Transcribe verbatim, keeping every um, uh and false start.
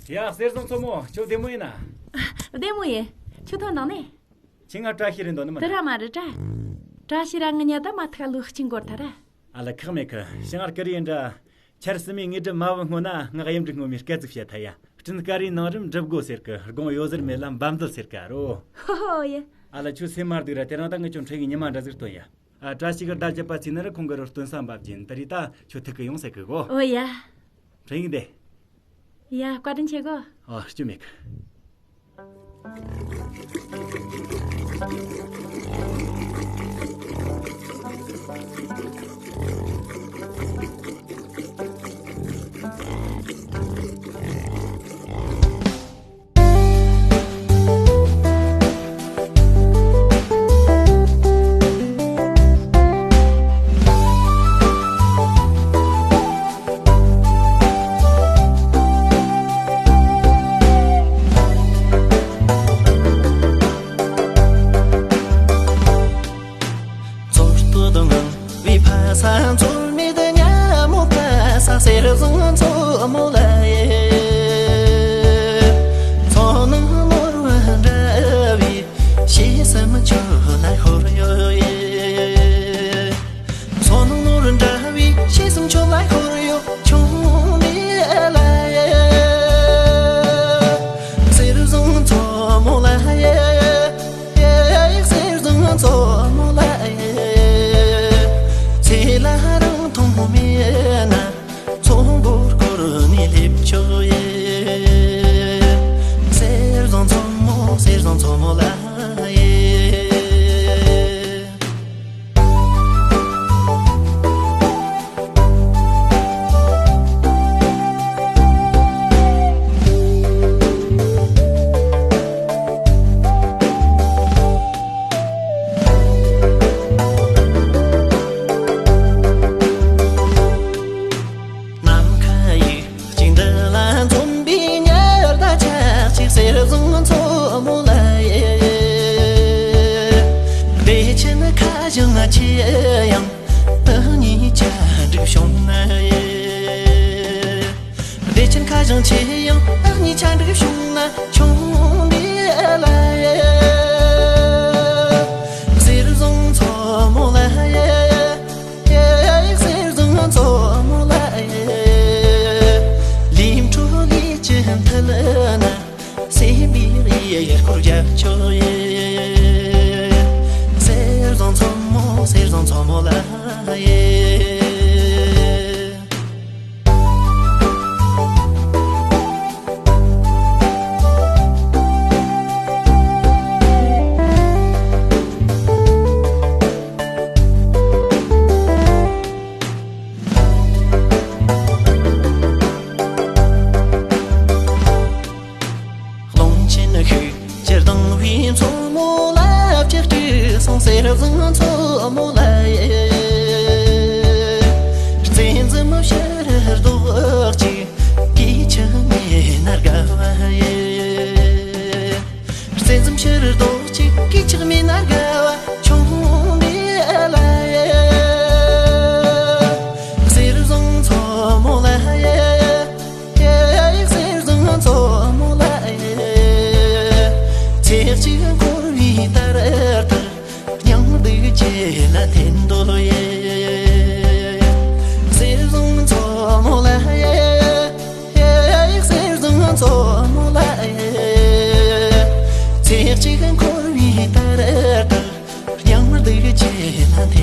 ཡ། གསེར་བཟང་མཚོ་མོ། ཁྱོད་བདེ་མོ་ཡིན་ན། བདེ་མོ་ཡིན། ཁྱོད་ཐོན་ནང་ནས། ཁྱེད་ང་བཀྲ་ཤིས་རེད་འདོད་ནི་མིན་ན། དེ་ར་མ་རེད་དྲ། བཀྲ་ཤིས་ར་ང་ཉལ་ད་མ་ཐག་ལུག་གཅིག་འགོར་ཐལ་ར། ཨ་ལ། ཁག་མེད་གི། ཞིང་ངར་ཀི་རི་ཡིན་དྲ། ཆར་སི་མི་ངེས་སྒྲིབ་མ་བུ་སྔོ་ན་ང་གཡུ་འབྲུག་སྔོན་མོའི་སྐད་ཙིག་བཤད་ཐལ་ཡ། སྤྲིན་དཀར་རིའི་ནང་རིམ་འགྲིབ་དགོས་ཟེར་གི། དགོང་ཡོད་ཟེར་མེད་ལ་འབབ་འདུལ་ཟེར་གི་རོ། ཧོ་ཧོ་ཡ། ཨ་ལ། ཁྱོད་སེམས་མ་སྡུག་ར། དེ་རིང་ད་ངས་ཁྱོད་འཕྲིན་ཡིག་ཉི་མ་འདྲ་ཟིག་བཏོན་ཡ། ཨ། བཀྲ་ཤིས་གི་ཟླ་བརྒྱད་པ་ཚེས་ནི་ར་ཁོང་གི་རུ་སྟོན་ས་འབབ་ཀྱིན། དེ་རིང་ད་ཁྱོད་ཐུག་གི་ཡོང་ཟེར་གི་གོ། ཨོ་ཡ། འཕྲིན་ཡིག་འདི། ཡ། བཀའ་དྲིན་ཆེ་གོ། ཨོ། སྐྱོན་མེད་གི། འཚོ་སྟོད་ངང་བའི་ཕ་ས། འཚོ་མེད་ཉ་མོ་ཕ་ས། གསེར་བཟང་མཚོ་མོ་ལ་ཡེ། མཚོ་ནང་ནོར་བུ་འདྲ་བའི་ཕྱི་སེམས་ཁྱོད་ལ་ཤོར་ཡོད་ཡེ། མཚོ་ནང་ནོར་བུ་འདྲ་བའི་ཕྱི་སེམས་ཁྱོད་ལ་ཤོར་ཡོད། ཆུང་མེད་ལ་ཡེ། གསེར་བཟང་མཚོ་མོ་ལ་ཡེ། གསེར་བཟང་མཚོ་མོ་ལ་ཡེ། ཚེ་ལ་རིང་ཐུང་མེད་ན། མཚོ་འབོར་བསྐོར་ནས་སླེབས་ཆོག་ཡེ། གསེར་བཟང་མཚོ་མོ། གསེར་བཟང་མཚོ་མོ་ལ་ཡེ། ནམ་མཁའ་ཡིག་གཅིག་འདི་ལ་འཛོམས་པའི་ཉི་ཟླ་ཆགས་ཅིག་གསེར་བཟང་མཚོ་མོ་ལ་ཡེ། བདེ་ཆེན་ཁ་བྱང་ཆེ་ཡང་བདག་ཉིད་ཆ་འགྲིག་བྱུང་ན་ཡེ། བདེ་ཆེན་ཁ་བྱང་ཆེ་ཡང་བདག་ཉིད་ཆ་འགྲིག་བྱུང་ན། ཆུང་འདི་ལ་ཡེ། གསེར་བཟང་མཚོ་མོ་ལ་ཡེ། གསེར་བཟང་མཚོ་མོ་ལ་ཡེ། ལས་འཕྲོ་ལས་ཀྱི་མཐུ་ན། སེམས་པའི་ཡེ་སྐོར་རྒྱབ་ཆོག་ཡེ། གསེར་བཟང་མཚོ་མོ། གསེར་བཟང་མཚོ་མོ་ལ་ཡེ། ཀློང་ཆེན་ཤུགས་ཀྱིས་ལྡང་བའི་མཚོ་མོ་ལ། ལྕགས་སྤྲེལ་སོང་གསེར་བཟང་མཚོ་མོ་ལ་ཡེ། རྩེ་འཛོམས་ཕྱིར་རྡོག་གཅིག་གིས་ཆགས་མེད་ན་དགའ་བ་ཡེ། རྩེ་འཛོམས་ཕྱིར་རྡོག་གཅིག་གིས་ཆགས་མེད་ན་དགའ་བ། ཆུང་འདི་ལ་ཡེ། གསེར་བཟང་མཚོ་མོ་ལ་ཡེ། གསེར་བཟང་མཚོ་མོ་ལ་ཡེ། ཚེ་གཅིག་འཁོར་བའི་ལྟར་ལྟར། སྙིང་སྡུག་ཅན་ལ་འཐེན་འདོད་ཡེ། གསེར་བཟང་མཚོ་མོ་ལ་ཡེ། གསེར་བཟང་མཚོ་མོ་ལ་ཡེ། ཚེ་གཅིག་འཁོར་བའི་ལྟར་ལྟར། སྙིང་སྡུག་ཅན་ལ་འཐེན་